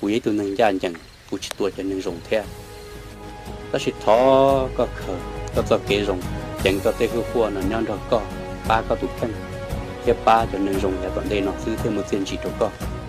Kuv yog ib tug neeg ncaj ncees, kuv tsis tua cov neeg zoo thiab. Tab sis thov koj khaws koj txoj kev zoo, ceev koj tej hwj huaj no nyob nrog koj, pab koj tus kheej, thiab pab cov neeg zoo yav tom ntej no xwb thiaj muaj txiaj ntsig rau koj.